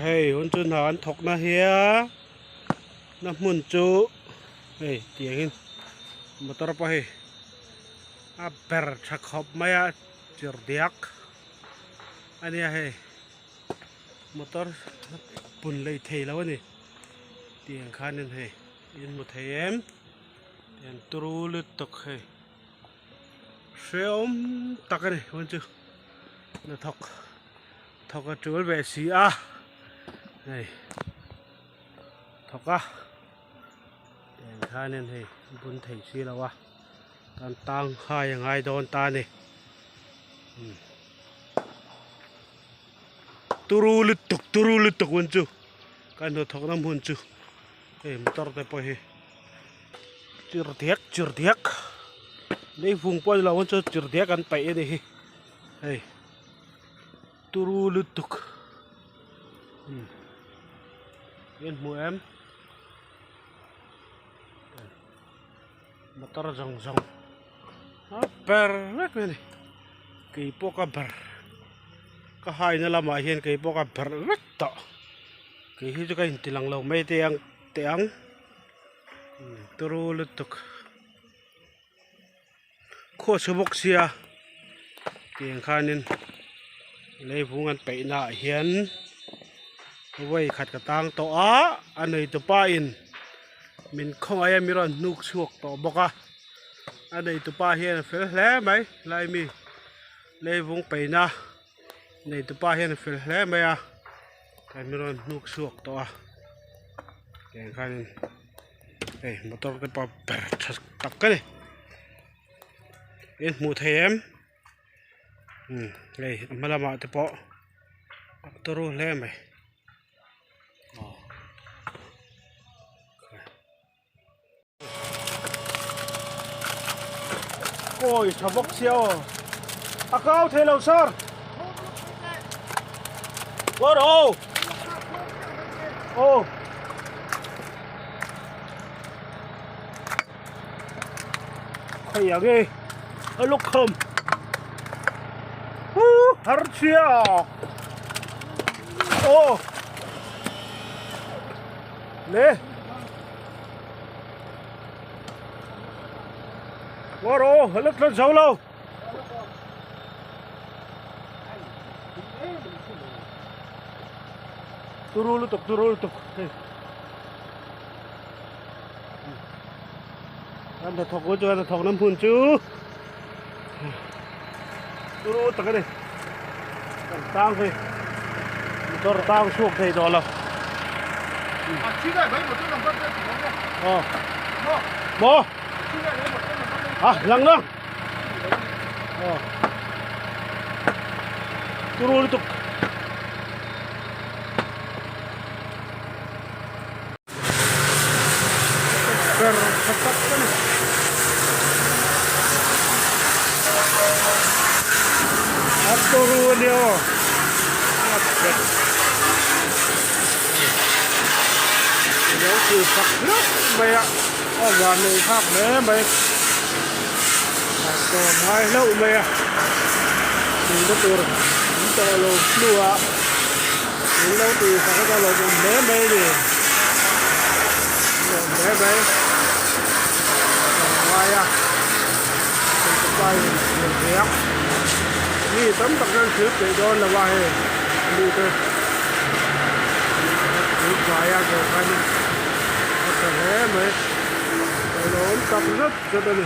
Hei hun chu hna an thawk na hia na hmun chu hei tiangin motor pawh hei a ber tha khawp mai a chirh diak a nia hei motor pun lei thei lo a ni tiang khanin hei in hmu thei em tiang turu lutuk hei. Hrehawm tak a ni hun chu hnathawk thawk a tul ve si a hei thawk a tiang khanin hei bun thei si lo a kan tang hai a ngai dawn ta a ni turu lutuk turu lutuk hun chu kan hnathawk na hmun chu hei motor te pawh hi. Chirhdiak chirhdiak lei vung pawh a ni lo ang chu chirhdiak an paih a ni hi hei turu lutuk umm in hmu em motor zawng zawng a ber vek mai a ni keipawh ka ber ka haina lamah hian keipawh ka ber vek tawh kei hi chu ka inti lang lo mai te ang teh ang. Turu lutuk khaw chhe bawk sia tiang khanin leivung an peih naah hian vawi khat ka tang tawh a a neitupa in min khawngaih a mi rawn hnuk chhuak tawh bawk a a neitupa hian a fel hle mai lai mi leivung peihna neitupa hian a fel hle mai a. Kan rawn hnuk chhuak tawh a tiang khanin hei motor te pawh ber tha tak a ni in hmuh thei em umm hei a hma lamah te pawh a turu hle mai aw. Kawi tha bawk sia aw a kau thei lo sir Kawr ho aw Khawi ang e a lukham hu har chhia aw le. War aw a la tlat zo lo. Turu lutuk turu lutuk hei. Kan hnathawk chu kan hnathawk na hmun chu turu tak a ni. Kan tang hei motor tang chhuak thei tawh lo. Aw maw a lang lang aw turu lutuk. Ber tha tak a ni. A tawru a nia aw. A bet. Lo tih sak hlauh mai a. A van nei phak hle mai. A tawm ngai hlauh mai a. Tihna tur an tawh lo hnuah in lo tih sak a lawm awm hle mai a ni. Lawm hle mai. A tawm ngai a. Hmeichhe in thlir ve a. Mi tam tak hian thil peih dawn lo a hei mi te thil kai a zawh khan a tha hle mai. Ka lawm tak zet zet a ni.